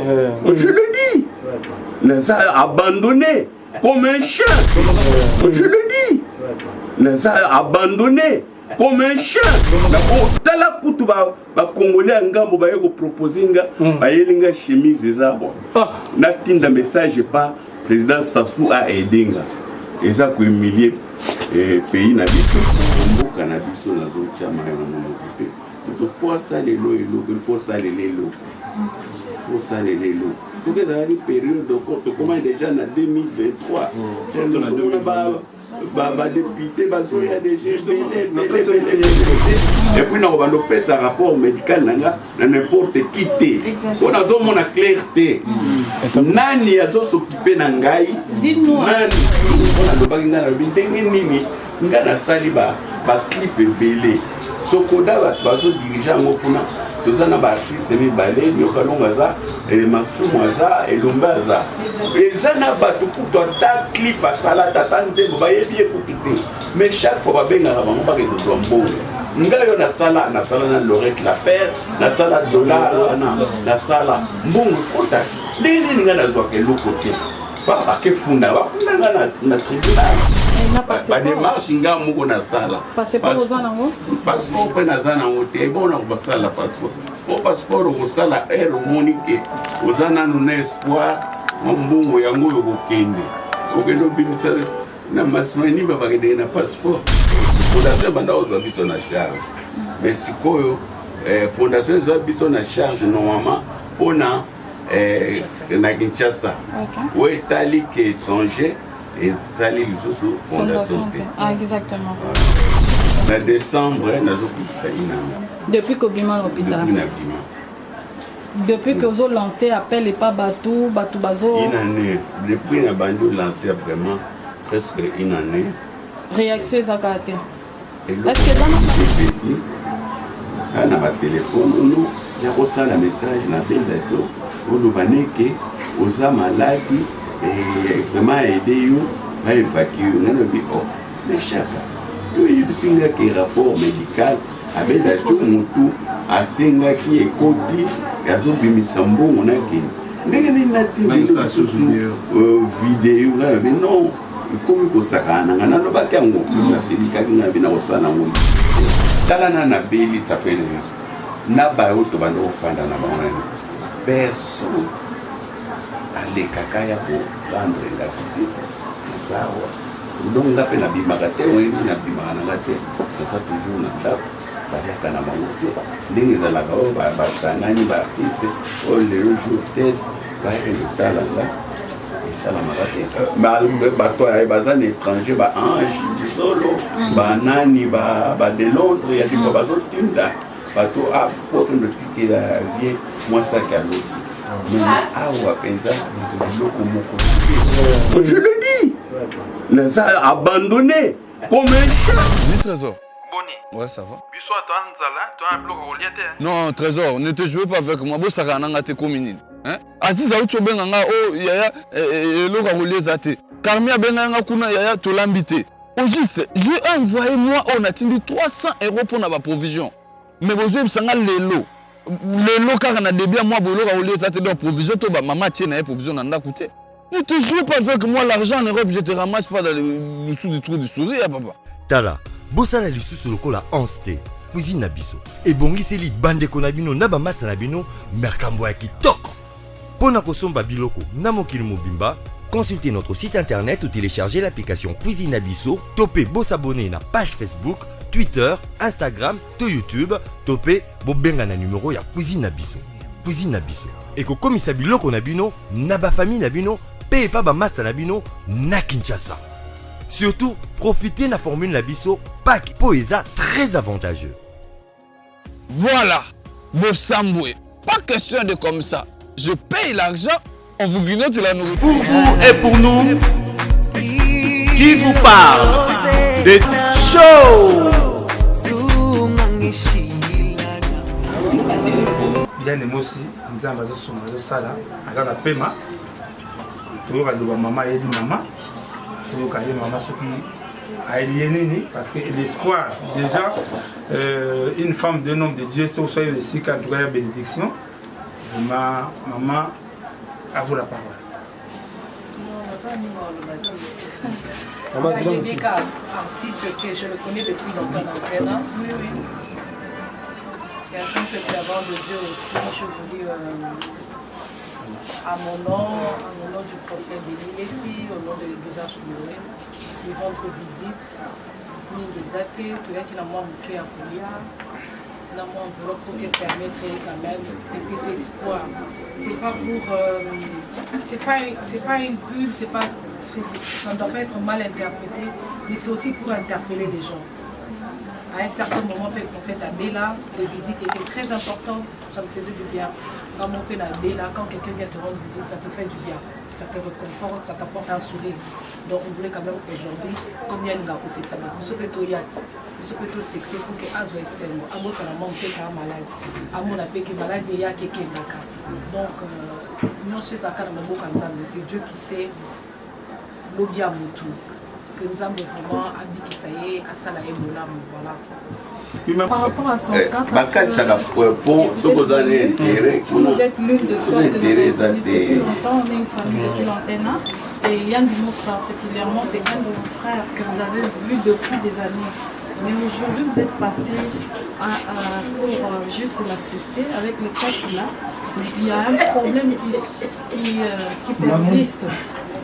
Je le dis, naza abandonné comme un chien. Je le dis, naza abandonné comme un chien. Tala kutu bacongolais ya ngambo baye kopropose nga, bayeli nga chemise eza bon. Natinda message pa président Sassou aide nga. Eza kohumilie pays na biso, mboka na biso. Nazotya mai na monoko te. Moto po asalela eloko, il faut osalela eloko, faut osalela eloko. Soki ezalaki période tokomai déjà na 2023, tozomona badéputé bazoya déjà ebele. Et puis nakobanda opesa rapport médical na nga na n'importe qui te, mpo nazomona clair te nani azos'occuper na ngai, nani. Mpo nalobaki, ngai nalobi ndenge nini ngai nasali baclip ebele. Sokoda, bato bazodirige yango kuna. Toza na baartiste mibale, Nyoka Longo aza, Masumu aza, Elombe aza. Eza na bato kutu ata clip asala, ata nzembo bayebi ye kutu te, mais chaque fois babengaka bango bakende kozwa mbongo. Ngai oyo nasala, nasala na Lorette Lapere, nasala dollar wana, nasala mbongo ekota. Ndenge nini ngai nazwaka eloko te? Bakefunda, bafunda ngai na tribunal, badémarche nga moko nasala. Passeport oza nango? Passeport mpe naza nango te. Ebona kobasala passeport, po passeport okosala ere omoni ke oza nanu na espoir mwa mbongo yango oyo okokende, okende obimisa na masimanimba, bakendeke na passeport. Fondation ebanda kozwa biso na charge, mais sikoyo fondation ezwa biso na charge normalement mpona na Kinshasa. Oyo etali ke étranger, etali lisusu fondation te. Ah, exactement. Na décembre nazokokisa inanga. Depuis kobima na hôpital? Depuis nabima. Depuis que ozolancer appel epa bato, bato bazo Une année depuis na bandi olancer, vraiment presque une année. Réaction eza kaka te? Eloko Est-ce que eza epeti kaka na batelefone ono ya kosala message na benda to oloba neke oza maladi, vraiment aide yo, baévacue yo. Ngai nalobi: o mais chaka yo oyebisi nga ke rapport médical abeza ti motu asengaki ekoti, azobimisa mbongo, nakende ndenge nini? Natindi lisusu video. Ngai nalobi: non, ekomi kosakana na ngai. Nalobaki yango, nasilikaki. Ngai nabi na kosala yango. Tala na nabeli tsafenga na bayo tobanda kofanda na bango, nani, personne alekaka ya korendre nga visite. Naza awa, donc nga mpe nabimaka te. Oyebi, nabimaka na nga te, naza toujours na ndako. Baliaka na bango te ndenge ezalaka oyo basangani baartiste oyo lelo jour tel bayakende kotala nga, esalamaka te. Malgré bato baza na étranger, baange solo, banani bade Londres ya lipa, bazotinda bato po kende otikela vie mwasaki ya loso. Mais awa mpenza eloko moko. Je le dis, naza abandonné comme un chien. Oui, Trésor. Boni? Ouais, ça va. Biso ata nzala, toya biloko kolia te. Non, Trésor, ne te jouez pas avec moi. Bosaka na nga te komi nini? Hein? Aziz auti obenga nga o yaya, eloko ya kolia eza te. Carmi abenga nga kuna, yaya tolambi te. Au juste, j'ai envoyé moi oyo natindi 300 euros mpona baprovision. Mais bozoyebisa nga lelo. Lelo kaka na début ya mwa boye, eloko ya kolia eza te. Donc provision to bamama atie na ye provision na ndako te. Ne te joue pas avec moi, l'argent en Europe, je te ramasse pas dans le dessous du trou du souris, hein, papa. Tala, bosala lisusu lokola Anse te. Cuisine na biso ebongiseli bandeko na bino na bamasa na bino makambo ya kitoko mpo na kosomba biloko na mokili mobimba. Consultez notre site internet ou téléchargez l'application Cuisine na biso, to mpe bosabonner na page Facebook, Twitter, Instagram to YouTube, to mpe bobenga na numero ya Cuisine na biso. Cuisine na biso ekokomisa biloko na bino na bafamille na bino mpe epa bamasta na bino na Kinshasa. Surtout, profitez na formule na biso pack mpo eza très avantageux. Voilà, Bosambwe. Pas question de comme ça. Je paye l'argent, on vous grignote la nourriture. Pour vous et pour nous, qui vous parle de show. Diane Mosi, Nzambe azosunga, azosala, aza na pema. Toyoka loba mama ayebi mama, toyoka ye mama soki ayeli ye nini, parce que l'espoir déjà, une femme d'un homme de Dieu, soki soki esika, en tout cas ya bénédiction vraiment mama. À vous la parole. Nayebi artiste que je le connais depuis longtemps dans Ghana. Oui, oui. Et en tant que servant de Dieu aussi, je voulais, euh, à mon nom, à mon nom du prophète Denis Lessi, au nom de l'église Arche lui rendre visite. mingi eza te toyaki na mwa moke ya kolia na mwa enveloppe pour que permettre ye quand même epesa espoir. C'est pas pour euh, c'est pas c'est pas une pub, c'est pas, ça ne doit pas être mal interprété, mais c'est aussi pour interpeller les gens. À un certain moment, le prophète Abela, les visites étaient très importantes, ça me faisait du bien. Quand mon père Abela, quand quelqu'un vient te rendre visite, ça te fait du bien, ça te réconforte, ça t'apporte un sourire. Donc on voulait quand même aujourd'hui, comme il y a une ça va biso mpe toya biso mpe tosexe pour ke azwa esengo, abosana mwa moke kaa maladi, amona mpe ke maladi eyaki ekendaka. Donc euh, nyonso ezalaka na maboko ya Nzambe. C'est Dieu qui sait lobi ya motu, que Nzambe vraiment abikisa ye, asala ye bolamu, voilà. Par rapport à son eh, cas, parce que bakatisaka po soki oza na intérêt vous êtes l'une de kuna celles que nous intérêt avons eza connues depuis te. longtemps. On est une famille depuis l'antenne. Et Yann Dimos particulièrement, c'est un de vos frères que vous avez vu depuis des années. Mais aujourd'hui, vous êtes passé pour euh, juste l'assister avec le cas qu'il a. Mais il y a un problème qui persiste.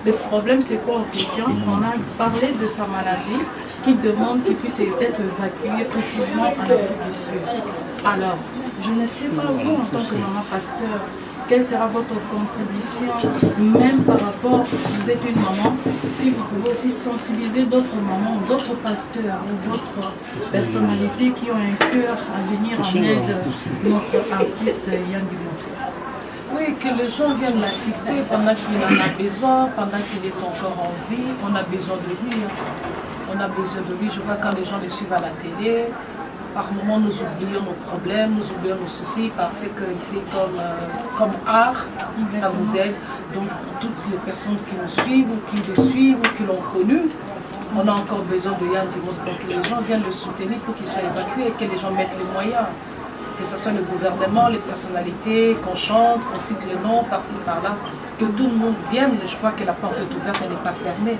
Le problème, c'est quoi en question? On a parlé de sa maladie qui demande qu'il puisse être évacué précisément en Afrique du Sud. Alors, je ne sais pas, vous, en tant que maman pasteur, quelle sera votre contribution, même par rapport, vous êtes une maman, si vous pouvez aussi sensibiliser d'autres mamans, d'autres pasteurs ou d'autres personnalités qui ont un cœur à venir en aide notre artiste Yann Dimos. Oui, que les gens viennent l'assister pendant qu'il en a besoin, pendant qu'il est encore en vie. On a besoin de lui, hein. On a besoin de lui. Je vois quand les gens le suivent à la télé, par moments nous oublions nos problèmes, nous oublions nos soucis parce qu'il fait comme art, ça nous aide. Donc toutes les personnes qui nous suivent ou qui le suivent ou qui l'ont connu, on a encore besoin de Yann Dimos pour que les gens viennent le soutenir pour qu'il soit évacué et que les gens mettent les moyens. Que ce soit le gouvernement, les personnalités, qu'on chante, qu'on cite les noms par-ci, par-là, que tout le monde vienne. Je crois que la porte est ouverte, elle n'est pas fermée.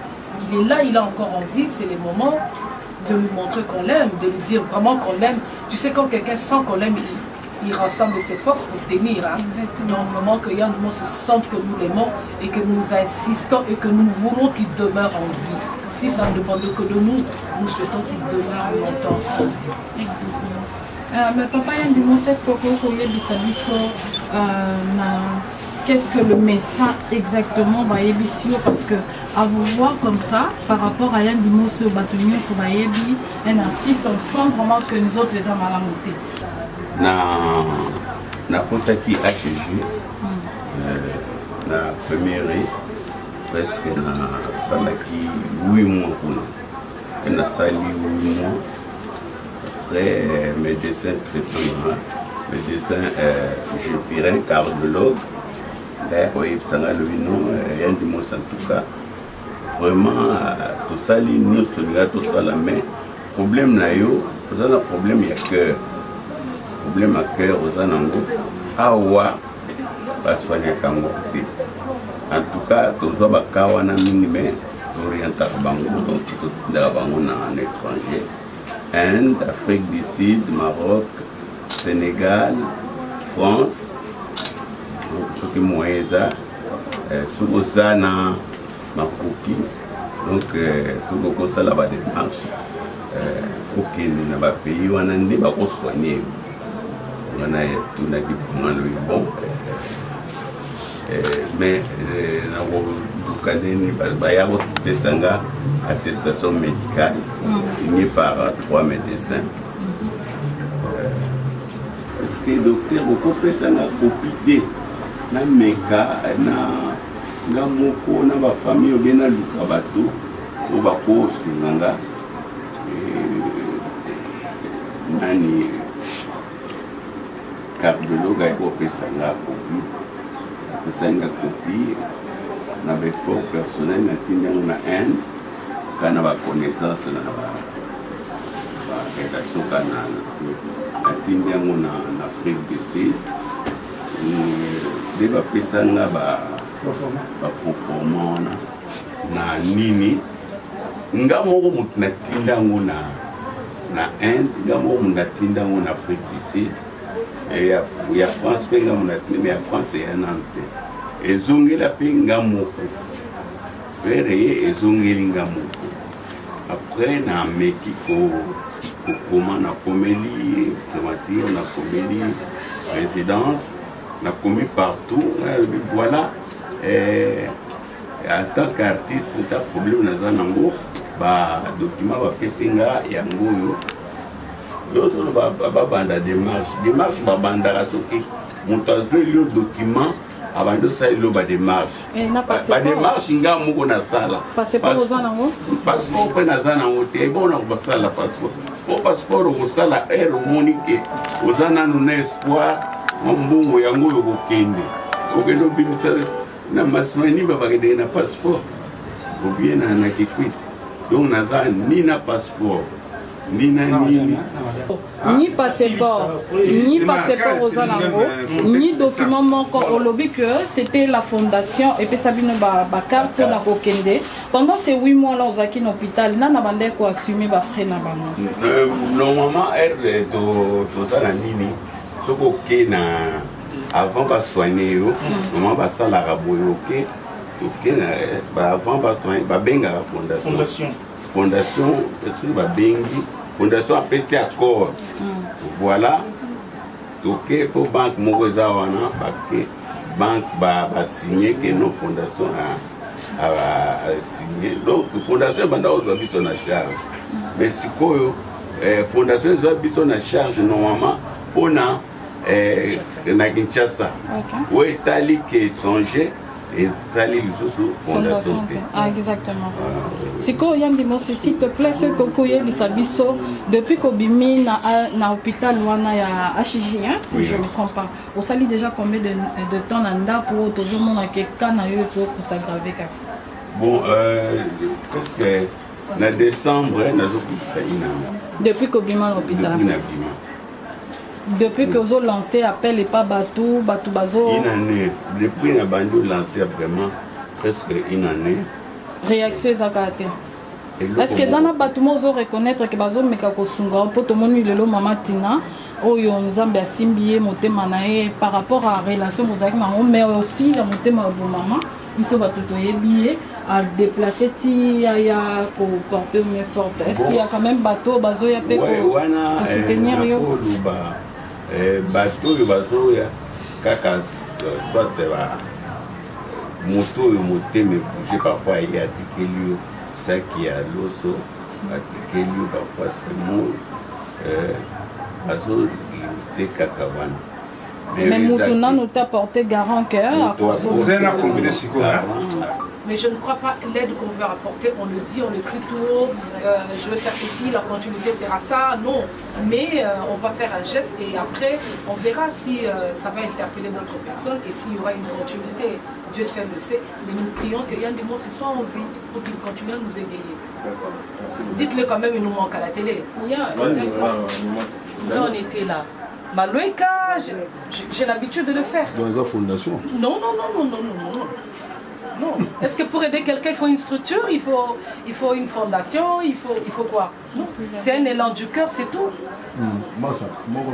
Il est là, il a encore envie, c'est le moment de lui montrer qu'on l'aime, de lui dire vraiment qu'on l'aime. Tu sais, quand quelqu'un sent qu'on l'aime, il rassemble ses forces pour tenir. Hein. Donc vraiment que Yann Dimos se sente que nous l'aimons et que nous insistons et que nous voulons qu'il demeure en vie. Si ça ne dépend que de nous, nous souhaitons qu'il demeure longtemps en vie. Exactement. Mais papa Yann Dimos, est-ce que okoyebisa biso euh, na qu'est-ce que le médecin exactement bayebisi yo? Parce que à vous voir comme ça, par rapport à Yann Dimos oyo bato nyonso bayebi, un artiste, on sent vraiment que nzoto eza malamu te. Na nakotaki HG na première, presque nasalaki 8 mois kuna. Pe nasali 8 mois, après médecin traitant, médecin Juphirin, cardiologue, ndaya koyebisa ngai, alobi: "Non, Yann Dimos, en tout cas vraiment tosali nyonso tolingai tosala, mais problème na yo, oza na problème ya cœur, problème ya cœur oza nango awa, basoignaka yango te. En tout cas tozwa baka wana mingi, mais toorientaka bango, donc totindaka bango na étranger, Inde, Afrique du Sud, Maroc, Sénégal, France. Donc soki moyen eza, soki oza na makoki, donc soki okosala badémarche, okende na bapays wana nde bakosoigne yo." Wana etunaki mpo alobi: "Bon, mais nakoluka nini." Baya kopesa nga attestation médicale signée par trois médecins. Est-ce que docteur okopesa nga copie te, nameka na nga moko na bafamille obe naluka bato oyo bakosunga nga?" Nani, cardiologue aye kopesa nga copie, apesaki nga copie. Na baeffort personnel natindi yango na Inde, ka na baconnaissance na barelation, ka na natindi yango na Afrique du Sud, nde bapesa nga ba Baproforma wana na nini, nga moko moto natinda yango na na Inde, nga moko moto natinda yango na Afrique du Sud, ya, ya France mpe nga moto natinda, mais ya France eya nanu te, ezongela mpe nga moko pere ye ezongeli nga moko. Après nameki kokoma, nakomeli primature, nakomeli présidence, nakomi partout, nalobi voilà, eh, en tant qu'artiste ta problème naza nango, badocument bapesi nga yango oyo nyonso, babanda démarche. Démarche babandaka soki moto azweli yo document, abandi osaleli yo badémarche. Badémarche nga moko nasala. Passeport mpe naza nango te, ebona kosala passeport po passeport okosala heure omoni ke oza nanu na espoir mwa mbongo yango oyo okokende okende obimisa na Masumani, bakendeke na passeport obie na Kikwit. Donc naza ni na passeport ni na nini. Ni passeport, ni passeport oza nango, ni document moko. Olobi que c'était la fondation epesa bino bacarte mpona kokende. Pendant ces 8 mois là ozalaki na hôpital, nana bandaki koassume bafrais na bango? Normalement heure toza na nini, soki oke na avant basoigne yo, normalement basalaka boye, oke toke na avant babengaka fondation. Fondation soki babengi fondation, apesi accord, voilà, toke po banque moko eza wana, bake banque, basigne ke no fondation asigne. Donc fondation ebanda kozwa biso na charge, mais sikoyo fondation ezwa biso na charge normalement mpona na Kinshasa. Oyo etali ke étranger, etali lisusu fondation te. Ah, exactement. Sikoyo Yandi Mosi, s'il te plaît, soki okoki oyebisa biso, depuis kobimi na hôpital wana ya HJ, hein, si oui, je ne me trompe pas, osali déjà combien de temps na ndako oyo tozomona ke ka na yo ezokos'aggrave kaka? Bon, presque na décembre nazokokisa inana. Depuis kobima na hôpital? Depuis nabima. Depuis que ozolance appel epa bato, bato bazo Une année depuis na bandi olancer, vraiment presque une année. Réaction eza kaka te. Est ce que eza na bato mo ozo reconnaître ke bazomeka kosunga? Mpo tomoni lelo mama Tina oyo, Nzambe asimbi ye motema na ye par rapport à relation bozalaki nango, mais aussi ya motema ya bomama. Biso bato toyebi ye, adéplace ti aya koporter main forte. Est ce qu'il y a quand même bato bazoya mpe kosoutenir yo? Koluba bato oyo bazoya kaka, soit moto oyo motema ebouge, parfois ye atikeli yo saki ya loso, atikeli yo parfois semoule, bazolimite kaka wana. Mais moto nanu te porter garant que Mais je ne crois pas. L'aide qu'on veut apporter, on le dit, on le crie tout haut, je veux faire ceci, la continuité sera ça. Non, mais on va faire un geste et après, on verra si ça va interpeller d'autres personnes et s'il y aura une continuité. Dieu seul le sait, mais nous prions que Yandi Mosi soit en vie pour qu'il continue à nous égayer. Dites-le quand même, il nous manque à la télé. Yeah. Là, on était là. Maloueka, j'ai l'habitude de le faire. Dans la fondation? Non, non, non, non, non, non, non. Non. Est-ce que pour aider quelqu'un, il faut une structure, il faut une fondation, il faut quoi? Non. C'est un élan du cœur, c'est tout. Masa, moko.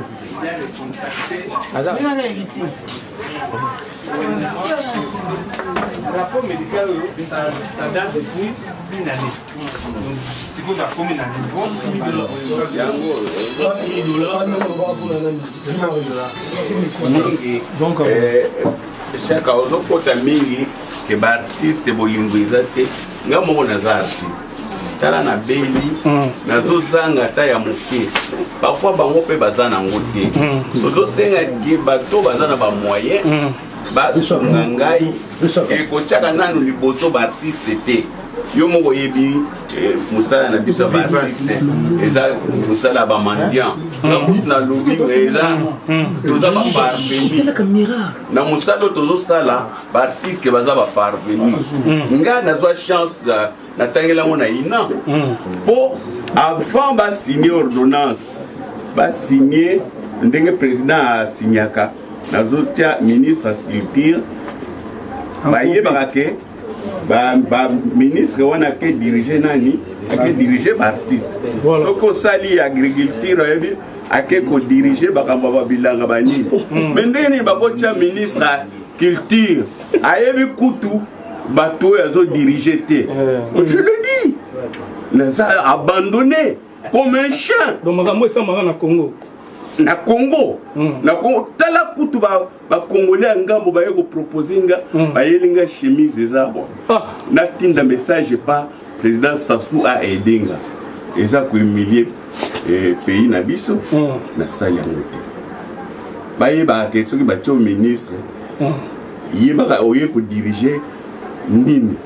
Aza. Rapport médical oyo, ça date depuis une année. Donc sikoyo bakomi na niveau 6000 $. Mingi chaka ozokota mingi ke baartiste bolingo eza te. Nga moko naza artiste, tala nabeli, nazozanga ata ya moke, parfois bango mpe baza nango te. Tozosenga ke bato baza na bamoyen basunga ngai. Ekotiaka nanu liboso baartiste te. Yo moko oyebi mosala na biso ya baartiste eza mosala ya bamendiant. Nga kutu nalobi eza toza baparvenu na mosala oyo tozosala. Baartiste baza baparvenu. Nga nazwa chance, natangeli yango na INA, mpo avant basigne ordonnance, basigne ndenge président asignaka, nazotia ministre ya culture. Bayebaka ke baministre wana ake dirige nani, ake dirige baartiste. Soki osali agriculture, oyebi ake kodirige makambo ya babilanga banini. Me ndenge nini bakotya ministre ya culture, ayebi kutu bato oyo azodirige te? Je le dis, naza abandonné comme un chien. Donc makambo esamaka na Congo? Na Congo, na Congo. Tala kutu bacongolais ya ngambo baye kopropose nga, bayeli nga chemise eza bon. Natinda message pa président Sassou aide nga. Eza kohumilie pays na biso. Nasali yango te. Bayebaka ke soki batie ministre, yebaka oye kodirige nini.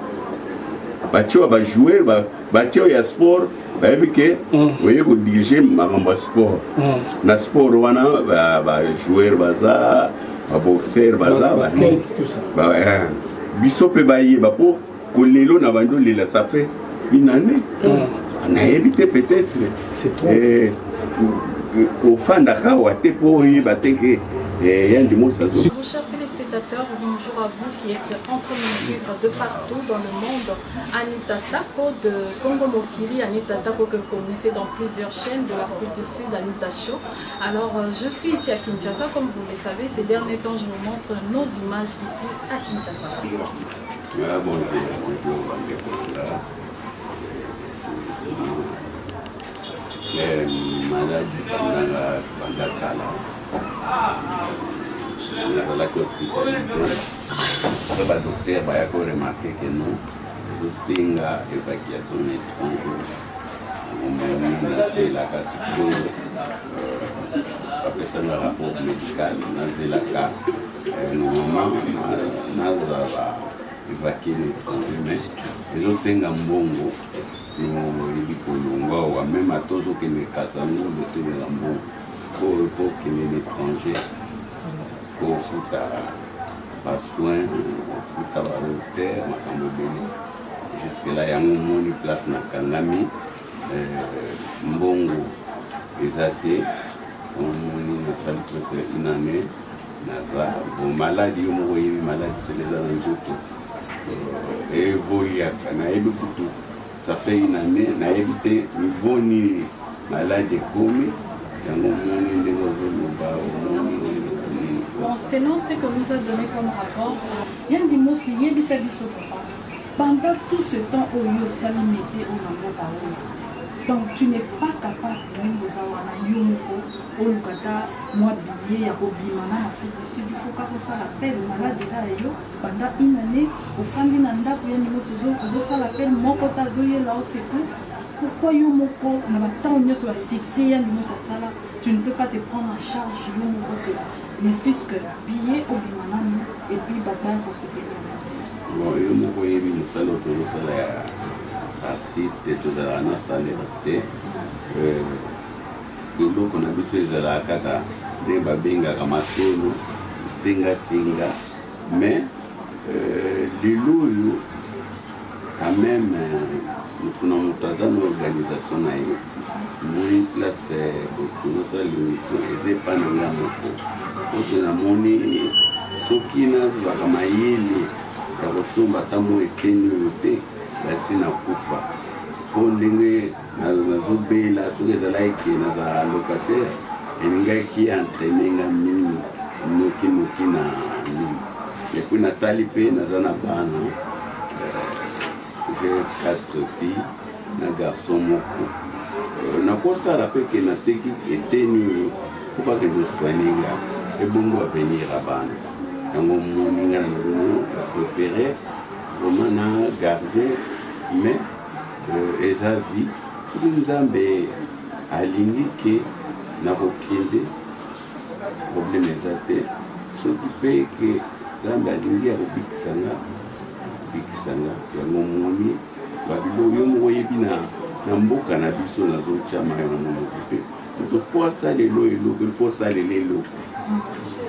Batie wa bajoueur, batie oyo ya sport, bayebi ke oye kodirige makambo ya sport. Na sport wana bajoueur baza, baboxeur baza, biso mpe bayeba. Mpo kolelo na bandi olela, ça fait une année, nayebi te, peut-être kofandaka awa te mpo oyeba te ke Yandi Mosi azo. Bonjour chers téléspectateurs, bonjour à vous qui êtes en train de nous suivre de partout dans le monde. Anita Tako de Congo Mokili, Anita Tako que vous connaissez dans plusieurs chaînes de l'Afrique du Sud, Anita Show. Alors je suis ici à Kinshasa, comme vous le savez, ces derniers temps je vous montre nos images ici à Kinshasa. Bonjour artiste. Ouais, bonjour, bonjour bandeko na nga. Maladi bandanga banda kala, nazalaki hospitalisé. Mpe badocteur baya koremarquer ke non, ezosenga évacuation na étranger. Omoni nazelaka sikoyo bapesanga rapport médical, nazelaka normalement nazala évacué na étranger, mais ezosenga mbongo. Oyebi kolongwa awa, même ata ozokende Kasangulu, osengela mbongo. Sikoyo po okende na étranger, kofuta basoin, kofuta badocteur, makambo ebele. Jusque là yango omoni place nakangami, mbongo eza te. Omoni nasali presque une année naza bon maladi. Yo moko oyebi maladi soki eza na nzoto evoliaka. Nayebi kutu ça fait une année, nayebi te niveau nini maladi ekomi. Yango omoni ndenge ozoloba, omoni nini. Bon, selon ce que nous a donné comme rapport, Yandi Mosi, yebisa biso papa, pendant tout ce temps oyo osali métier oyo na mboka oyo, donc tu n'es pas capable, ndenge oza wana, yo moko oluka ata mwa billet ya kobima na Afrique du Sud? Il faut kaka osala appel. Malade eza ya yo pendant une année, ofandi na ndako. Yandi Mosi, ozosala appel, moko te azoyela o secours. Pourquoi yo moko, na batango nyonso, basuccès Yandi Mosi asala, tu ne peux pas te prendre en charge yo moko te, ne fût-ce que billet obima nanu et puis bato baya kosoutenir aussi? Bon, yo moko oyebi mosala oyo tozosala ya artiste, tozalaka na salaire te. Eloko na biso ezalaka kaka ndenge babengaka matolo, sengasenga. Mais lelo oyo quand même moto na moto aza na organisation na ye. Moni place tozosala émission eza epa na nga moko oyo namoni. Soki nazwaka mayele ya kosomba ata mo eteni oyo te, basi nakufa. Mpo ndenge nazobela, soki ezalaki ke nazalaka locataire, elingaki entraîne nga mingi noki noki na nini. Et puis natali mpe naza na bana, j'ai quatre filles na garçon moko. Nakosala mpe ke nateki eteni oyo mpo bakende soigne nga, ebongo avenir ya bana. Yango moni nga na lono préféré vraiment na garde. Mais eza vie. Soki Nzambe alingi ke nakokende, problème eza te. Soki mpe ke Nzambe alingi ya kobikisa nga, bikisa nga. Yango moni babiloko yo moko oyebi na mboka na biso, nazotya mai na monoko te. Moto po asalela eloko, il faut osalela eloko,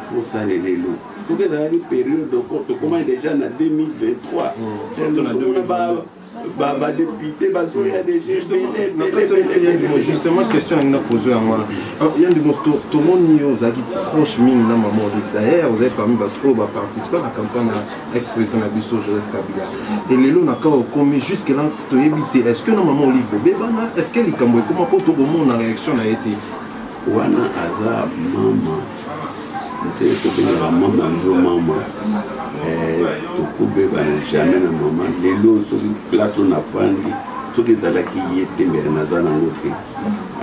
faut osalela eloko. Soki ezalaki période, tokomaki déjà na 2023. Badepute bazoya deja. Justement, question yangi na pose yango wana, Yandi, tomoni yo ozalaki proche mingi na mama Olive. D'ailleurs, ozali parmi bato oyo baparticipa na campagne ya ex président na biso Joseph Kabila. E lelo na ka okomi jusque là, toyebi te, est ce que na mama Olive bobebana? Est ce que likambo ekoma mpo tokomona réaction na ye te? Wana aza mama te, tobengaka mama nzo mama. Tokobebana jamais na mama. Lelo soki place oyo nafandi, soki ezalaki ye te, mbele naza nango te.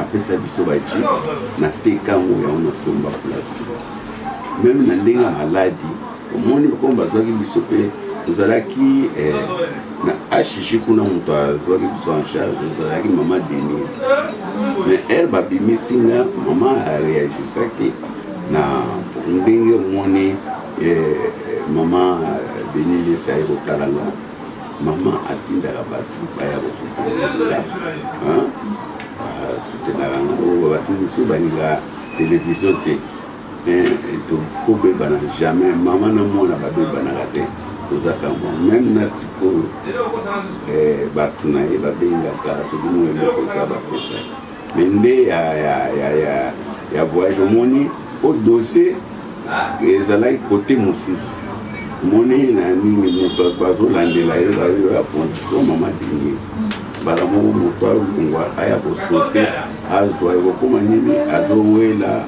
Apesa biso bajeep, nateka yango, yango nasomba place. Même na ndenge ya maladi, omoni comme bazwaki biso mpe tozalaki na HG kuna, moto azwaki biso en charge ezalaki mama Denise. Mais heure babimisi nga, mama areagisaki na ndenge omoni mama Denis Lesi aye kotala nga. Mama atindaka bato baya kosoutenir nga, basoutenaka nga. Oyo bato mosusu balingaka télévision te. Tokobebana jamais, mama na mwana babebanaka te, toza kamwa. Même na sikoyo, bato na ye babengaka soki mo eloko eza, bapesa. Mais nde ya voyage, omoni po dossier ezalaki kote mosusu, omoni na nini, moto bazolandela ye, bayo ya fondation mama Denise, mbala moko moto alongwa aya kosote azwa, ekokóma nini, azowela.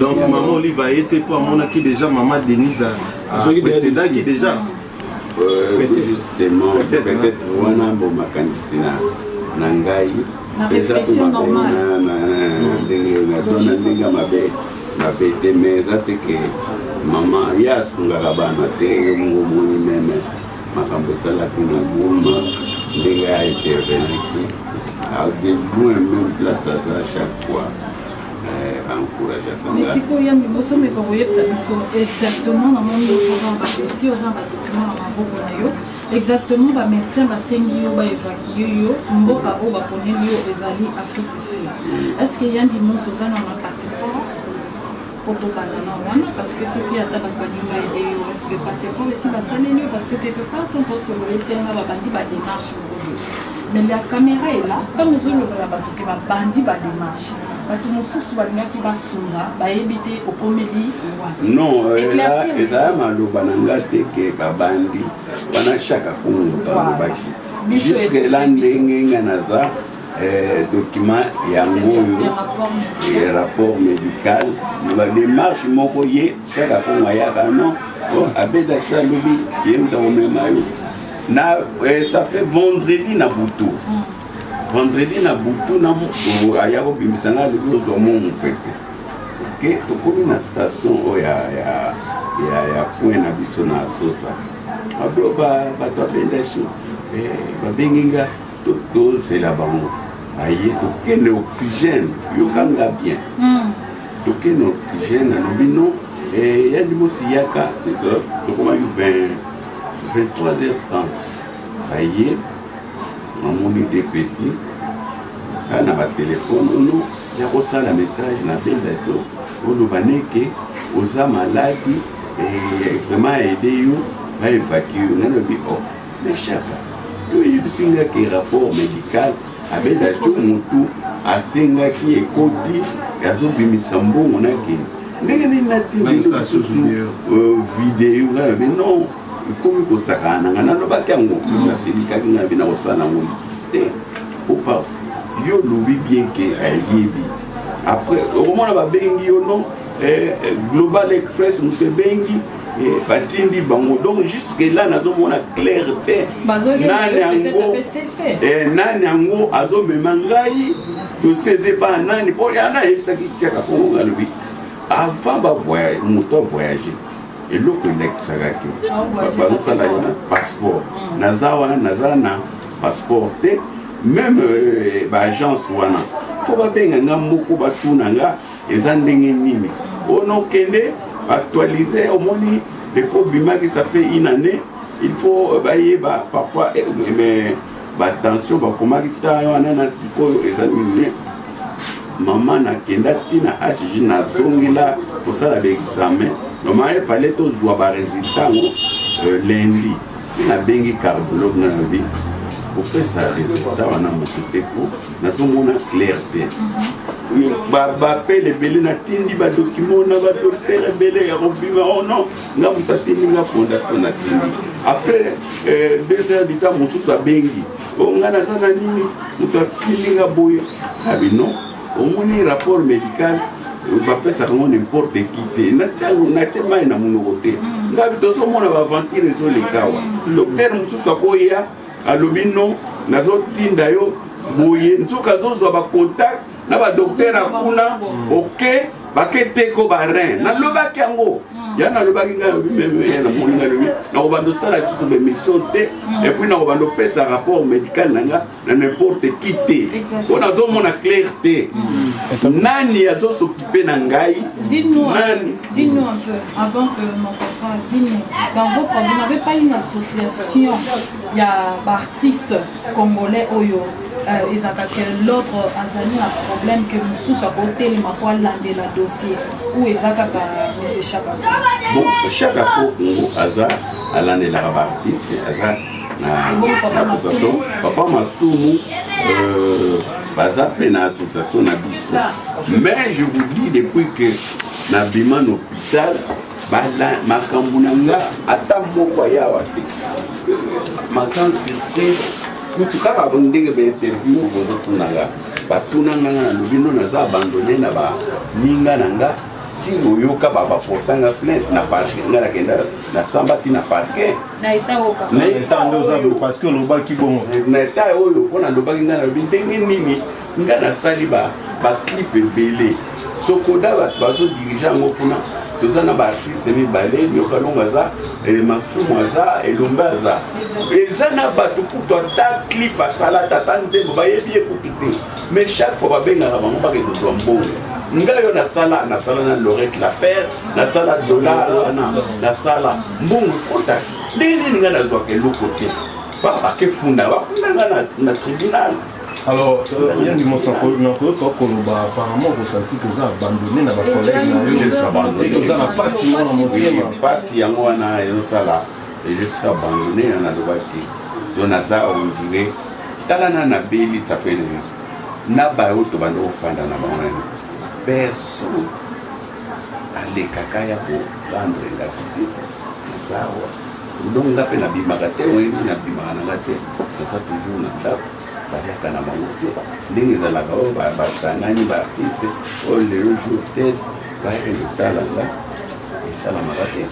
Donc mama Olive aye te mpo amonaki déjà mama Denise aprécédaki déjà. Justement, peut-être wana bo makanisi na ngai eza mpe mabe ndenge na ndenge ya mabe mabe te, mais eza te ke mama ye asungaka bana te. Yo moko omoni même makambo esalaki na Goma, ndenge aintervenaki de loin, même place aza, chaque fois encourageaka. Mais sikoyo, Yandi, bosomeka koyebisa biso exactement. Namoni oza na badossier, oza na badocument na maboko na yo. Exactement, bamédecin basengi yo baévacue yo, mboka oyo baponeli yo ezali Afrique du Sud. Est ce que Yandi Mosi oza na passeport po tobanda na wana? Parce que soki ata bato balingi baaider yo, est ce que passeport esi basaleli yo? Parce que quelque part, ntango tosolola, etianga babandi badémarche moko boye, mais la caméra est là. Ntango ozolobela bato ke babandi badémarche, bato mosusu balingaki basunga, bayebi te okomeli wapi. Non, ezala maloba na nga te ke babandi wana. Chaka Kongo moto alobaki. Jusque là, ndenge nga naza, document yango oyo, rapport médical na badémarche moko. Ye Chaka Kongo ayaka, non, abeda so, alobi ye moto akomema yo na ça fait vendredi na butu, vendredi na butu na aya kobimisa nga, alobi ozwa mo mopepe. Ok, tokomi na station oyo ya point na biso na Sosa, ablo bato abendasi, babengi nga, tozela bango aye, tokende oxygène. Yokanga bien, tokende oxygène, alobi non, Yandi Mosi yaka. Tokomaki 23h30, aye, namoni des petits kaka na batelefone ono ya kosala message na benda to oloba neke oza maladi, vraiment aide yo, baévacue yo. Nalobi: «Oh, mais Chaka, yo oyebisi nga ke rapport médical abenda ti motu asengaki ekoti, azobimisa mbongo, nakende ndenge nini? Natindeli lisusu video.» Ngai nabi: «Non, ekomi kosakana na ngai.» Nalobaki yango, nasilikaki. Ngai nabi: «Nakosala yango lisusu te.» Po yo olobi bien ke ayebi, après okomona babengi yo, non, Global Express moto ebengi, batindi bango. Donc jusque là nazomona clair te nani yango, nani yango azomema ngai, dossier eza epa nani. Mpo yana ayebisaki tiaka Kongo, alobi avant bavoyage, moto avoyage, eloko elakisaka ke bazosala yo na passeport. Naza wana, naza na passeport te. Même baagence wana, fo babenga nga moko, batuna nga eza ndenge nini. Ono okende actualiser, omoni depuis obimaki, ça fait une année, il faut bayeba parfois. Mais batension bakomaki ta wana na sikoyo eza nini? Mama nakenda ntina HG, nazongela kosala baexamen. Normalement efale tozwa baresultat yango lundi. Ti nabengi cardiologue nga nalobi kopesa resultat wana moto te po nazomona clair te. Bapele ebele natindi badocument na badocteur ebele ya kobima o oh non nga moto atindi nga fondation natindi après euh, deux heures du temps mosusu abengi o oh, nga naza na nini moto atindi nga boye abi non omoni rapport médical bapesaka yango n'importe qui te natie mai na monoko te mm. ngabi tozomona baaventure ezoleka awa mm. docteur mosusu akoya alobi no nazotinda yo boye nzoka azozwa bacontact na badocteur ya kuna oke bake teko barin nalobaki yango ya nalobaki ngai alobi meme ya namoni ngai alobi nakobanda osala lisusu baémission te epuis nakobanda opesa rapport médical na nga na n'importe qui te mpo nazomona clair te mm. nani azosokipe na ngai nani Dis-nous un peu, avant que mon papa, dis-nous, dans votre, vous n'avez pas une association, il y a artistes congolais oyo, euh, ezalaka que l'autre azali na problème que mosusu akotelema mpo alandela dossier ou eza kaka monsieur Chaka bon Chaka Kongo aza alandelaka baartiste aza na association papa masumu euh, baza mpe na association na biso mais je vous dis depuis que nabima na hôpital makambo na nga ata moko ayawa te ma grande surprise kutu kaka ndenge bainterview bozotuna nga batuna nga nga nalobi no naza abandonne na baninga na nga ti oyoka baporta nga plainte na parquet nga nakenda nasambaki na parquet na etat oyo kaka na etat nde oza boye parce que olobaki bongo na etat oyo mpo nalobaki ngai nalobi ndenge nini ngai nasali baclip ebele sokoda bato bazodirige yango kuna toza na baartiste mibale nyoka longo aza eh, masumu aza elombe aza eza na bato kutu ata clip asala tata nzembo bayebi ye kutu te mais chaque fois babengaka bango bakende kozwa mbongo ngai oyo nasala nasala na lorette lafer nasala dollar wana nasala mbongo ekota ndenge nini ngai nazwaka eloko te bakefunda bafunda ngai na tribunal alors euh, yangi moto nakoyoka koloba apparemment okosanti koza abandonne na bacollègue na yo oza na mpasi wana motema mpasi yango wana ezosala je suis abandonné na nalobaki to naza ondire tala na nabeli tsafenena na bayo tobanda kofanda na bango nani personne alekaka ya ko rendre nga visite naza awa donc nga mpe nabimaka te oyebi nabimaka na nga te naza toujours na ndako baliaka na bango te ndenge ezalaka oyo basangani baartiste oyo lelo jour tel bayaka kotala nga esalamaka te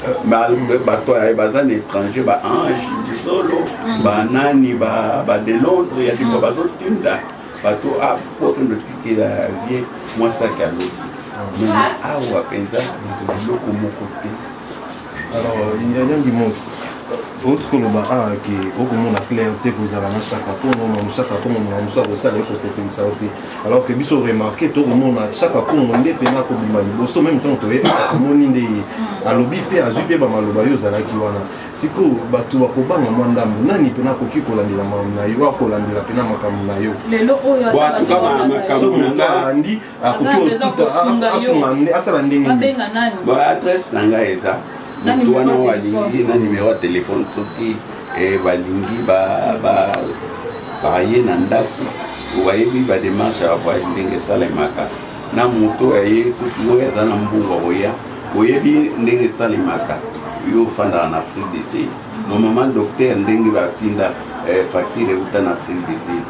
bato baza na étranger ba ange solo mm. banani ba de londres ya lipa mm. bazotinda bato ah, po tokende otikela vie mwa saki ya loso mais awa mpenza eloko moko te alors nyangi mosi outi koloba awa ke okomona clair te kozala na chaka kongo na mosaka kongo na mosu akosala ye kosepelisa yo te alors que biso remarke tokomona chaka kongo nde mpena akobima liboso meme ntango toye omoni nde ye alobi mpe azwi mpe bamaloba yo ozalaki wana Sikoyo bato bakobanga mwa ndambo. Nani mpena akoki kolandela makambo na yo? Akolandela mpena makambo na yo. Lelo oyo Bon, en tout cas, makambo na nga alandi akoki otuta asunga asala ndenge nini? Babenga nani? Bon, adresse na ngai eza moto wana oyo alingi na nimero ya telefone soki eh, balingi baye na ndako bayebi bademarche ya bavoyage ndenge esalemaka na moto oyo aye soki oyo aza na mbongo akoya oyebi ndenge esalemaka yo ofandaka na afrique du sud mo mama docteur ndenge batinda eh, facture euta na afrique du sud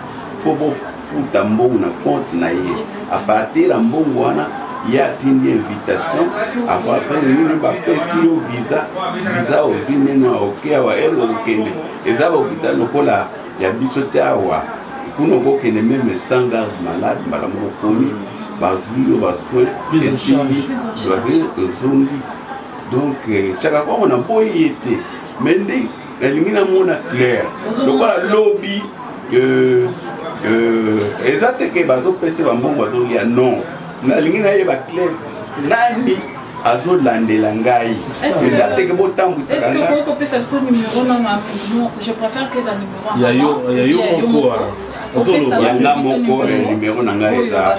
fo bofuta mbongo na compte na ye a partir ya mbongo wana ye atindi invitation apres nini bapesi yo visa visa ozwi nini oke awa ere okokende eza bahopital lokola ya biso te awa kuna okokende meme sans garde malade mbala moko okomi bazwi yo basoin esili bazwi ozongi donc eh, chaka kwango naboyi ye te mais nde nalingi namona claire lokola lobi euh, euh, eza te ke bazopesa bambongo bazolia non nalingi nayeba claire nani azolandela ngai eza teke botambwisaka ngai kopesa biso numero nano je préfère que eza numero ya yo moko wana ya nga moko eh, numero na ngai eza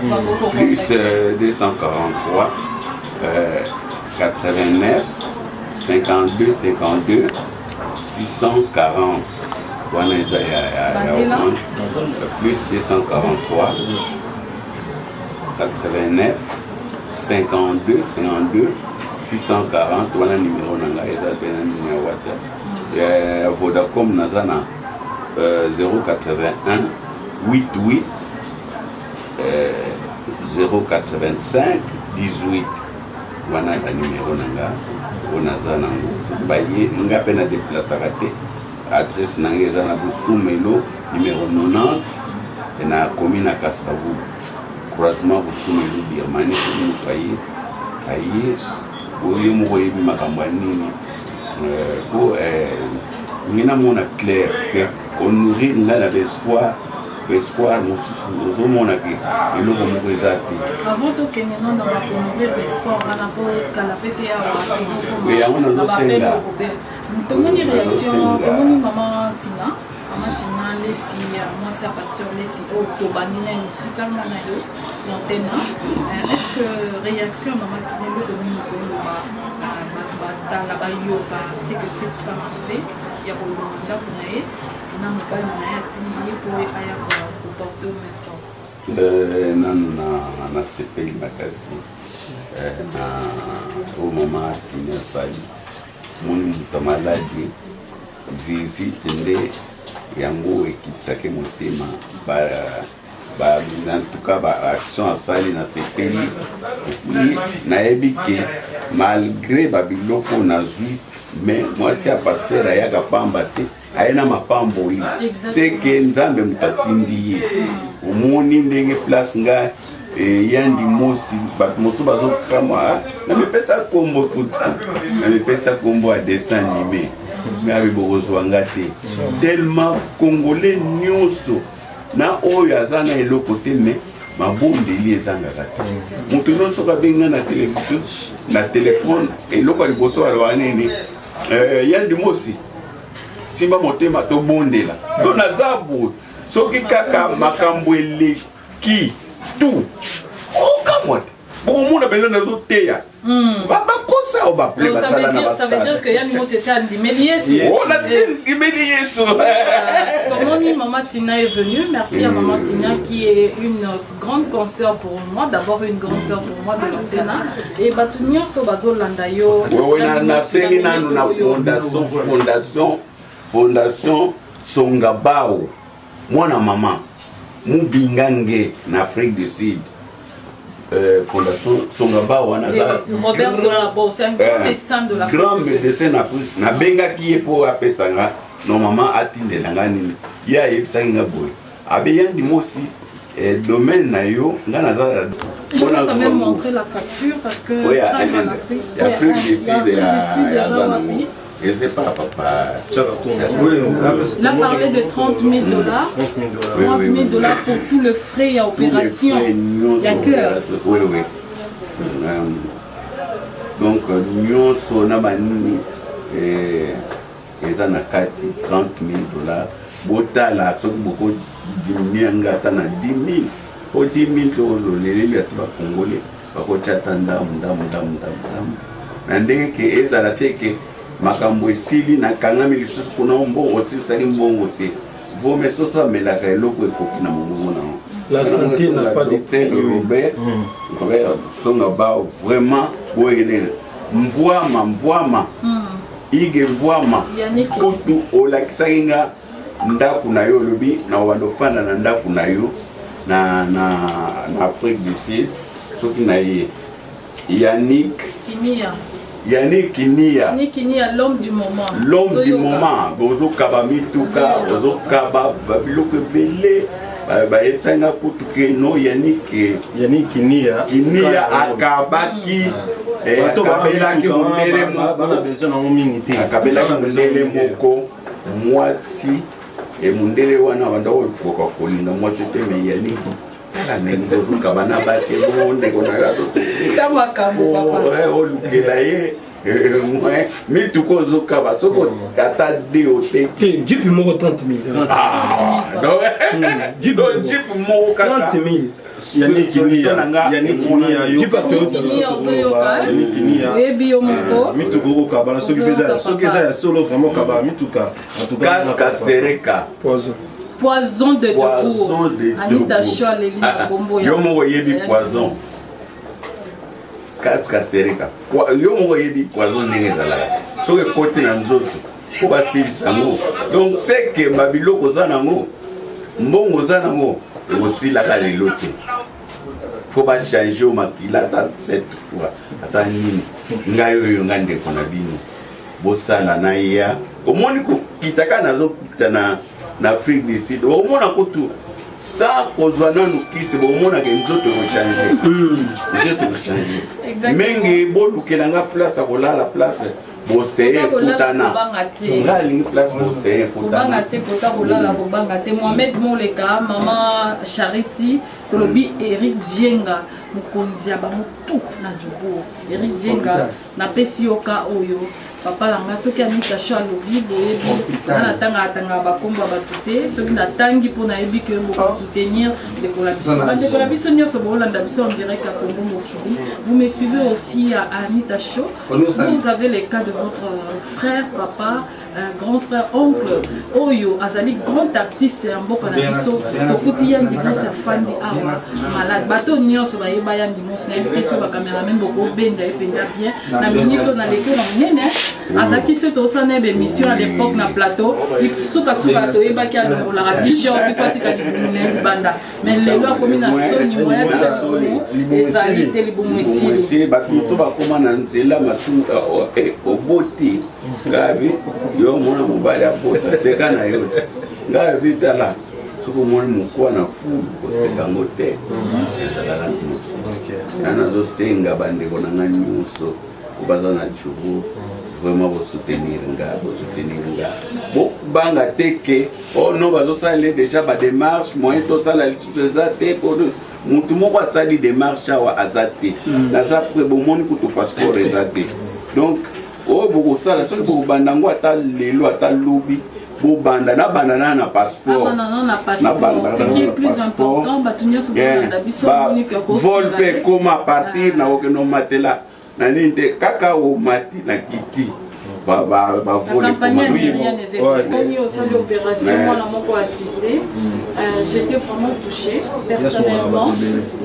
plus 243 89 52 52 640 wana eza ya, ya, ya Orange plus 243 89 52 52 640 wana numero na ngai eza mpe na nini ya whatsapp ya vodacom naza na euh, 081 88 euh, 085 18 wana ba numero na nga oyo naza nango soki baye nga mpe na deplasaka te adresse na nga eza na busumelo numero 90 na commune ya kasavubu croisement busumelo birmanie soki moto aye aye oyo ye moko oyebi makambo ya nini po euh, euh, ngai namona clair ke onourrir ngai na baespoir espoir mosusu ozomona ke eloko moko eza te avant tokende no na bakonourrir baespoir wana mpo kala pe te awa yango nazosenga tomoni réaction tomoni mama tina mama tina lesi ya mwasi ya pasteur lesi oyo tobandi na ye mosika nga na yo lantena euh, est ce que réaction ya mama tina eloko nini koloba euh, bato batala bayoka ce que cette femme a fait ya kolonga ndako na ye na mobali na ye atindi ye mpo aya koporte main forte euh, nanu nasepeli makasi na oyo mama tini asali moni moto ya maladi visite nde yango ekitisaki motema ba, ba, en tout cas baaction asali nasepeli epuis nayebi ke malgré babiloko nazwi mais mwasi ya paster ayaka pamba te aye na mapamboli seke nzambe moto atindi ye omoni ndenge place nga eh, yandi mosi bato mosusu bazokamwa ah, namipesa nkombo kutu namipesa nkombo ya dessin anime ngabi bokozwa nga te tellement congolais nyonso na oyo aza na eloko te mais mabondeli ezangaka te moto nyonso soki abengi nga na televizio na telefone eloko ya liboso alobaka nini eh, yandi mosi simba motema tobondela to naza boye soki kaka makambo eleki tout okamwa te bokomona mpenza nazoteya hmm. bakosa oyo baple basala na basandimeli yesu tomoni mama tina est venue merci à maman tina qui est une grande consoeur pour moi d'abord une grande sœur pour moi de l'antena et bato nyonso bazolanda yo nasengi nanu na fondation fondation fondation songabao mwana mama mubinga nge na afrique du sud euh, fondation songabao wana Robert Songabao c'est un grand euh, médecin de l'Afrique grand médecin na Afrique nabengaki ye mpo apesa nga normalement atindela nga nini ye ayebisaki nga boye Abe yandi mosi eh, domaine na yo nga naza Je vais quand même montrer la facture parce que oui, ya Afrique du Sud ya aza nango eza epa papa Il a parlé de 30 000 dollars. 30 000 dollars pour tout le frais ya opération ya cœur. Oui, oui. Euh, donc nyonso na banini eh, eza na kati 30 000 dollars botala soki boko diminuer nga ata na 10 000 po 10 000 tololeleli ata bakongole bakotya ata ndambu ndambu ndambu ndambu ndambu na ndenge ke ezala te ke makambo esili nakangami lisusu kuna mbongo osilisaki mbongo te vome soso amelaka eloko ekoki na mongongo na yango La santé n'a pas de prix. Robert, mm. Robert Songa Bao, vraiment, mvwama mvwama mm. Ige Mvuama kutu olakisaki nga ndako na yo olobi na obanda ofanda na ndako na yo na, na, na Afrique du Sud soki na ye Yannick Kinia Yannick Kinia Yannick Kinia l'homme du moment l'homme du moment bozokaba mituka ozokaba biloko ebele bayebisaki nga kutu ke no Yannick Yannick Kinia Kinia akabaki mm. Eh, akabelaki mondele moko akabelaki mondele moko mwasi e mondele wana banda kokoka kolinga mwasi te me yani tala ndenge ozokaba na basi ebongo ndeko na yo olukela ye eh, mituka ozokaba soki ata de oteki jipe moko 30 000 ah, jipe moko kaka 30 000 Solution na nga oyebi yo moko mituka okokabana soki soki eza ya solo vraiment kaba mituka kaskasereka poison de poison de Anita Show aleli na kombo ya yo moko oyebi poison kaskasereka yo moko oyebi poison ndenge ezalaka soki ekoti na nzoto mpo basilisa yango donc seke babiloko oza nango mbongo oza nango ekosilaka lelo te fo bachange yo makila ata sept fois ata nini ngai oyo ngai ndeko na bino bosala na ya omoni kokita kaka nazokita na, na afrique du sud omona kutu sans kozwa nanu kisi bomonaka nzoto ekochange nzoto ekochange mingi bolukela nga place ya kolala place boseye ekutana nga alingi place boseye ekutana te kota kolala kobanga te mohamed moleka mama charity tolobi eric djenga mokonzi ya bango tout na jobour eric djenga napesi yo ka oyo papa na nga soki anita sho alobi boyebi nga natangaka tangaka bakombo ya bato te soki natangi mpo nayebi ke bokosoutenir ndeko na biso bandeko na biso nyonso boolanda biso en direct ya congo mokili vous me suivez aussi à anita show vous avez le cas de votre frère papa un grand frère oncle oyo azali grand artiste ya mboka na biso tokuti yandi mosi afandi awa malade bato nyonso bayeba yandi mosi nayebi te so bacameraman bokobenda ye mpenza bien na minute oyo naleki na monene azalaki so tosala na ye baémission à l'époque na plateau sukasuka toyebaki alongolaka t-shirt ifo atika libumu na ye libanda mais lelo akomi na soni moya libumu ezali te libumu esili bato mosusu bakoma na nzela masumu eh, eh, oboti ngabi yo omona mobali abota seka na yo te ngabi tala soki omoni mokuwa na fulu koseka yango te ezalaka nyonso nga nazosenga bandeko na nga nyonso oyo baza na jogo vraiment bosoutenir nga bosoutenir nga bobanga te ke oh no bazosalela déjà bademarche moyen tosala lisusu eza te mutu moko asali demarche awa aza te mm. naza pre bomoni kutu passeport eza te donc oyo bokosala soki bokobanda yango ata lelo ata lobi bobanda nabanda na na passeport vol mpe ekoma partir nakokende omatela na nini te kaka omati na kiti campagne nigérienne ekomi osali opération mwana moko assisté euh, j'étais vraiment touché personnellement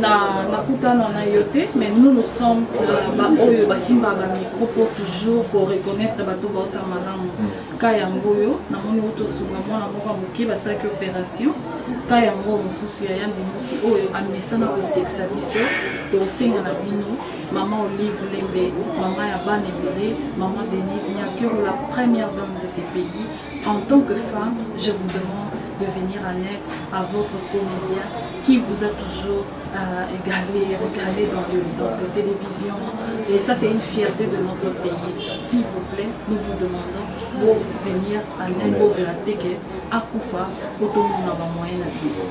na nakutana na yo te mais nous nous sommes euh, baoyo basimbaka bamicro pour toujours koreconnaître bato baosala malamu mm. ka yango oyo namoni oyo tosunga mwana moko ya moke basalaki opération ka yango mosusu ya yambi mosi oyo amesana kosekisa biso tosenga na bino Maman Olive Lembe, maman ya bana ebele, maman Denise Nyakeru, la première dame de ce pays. En tant que femme, je vous demande de venir en aide à votre comédien qui vous a toujours euh, égalé, régalé dans, le, dans la télévision. Et ça, c'est une fierté de notre pays. S'il vous plaît, nous vous demandons de venir en aide au Teke, à Koufa, pour tout le monde moyen à vivre.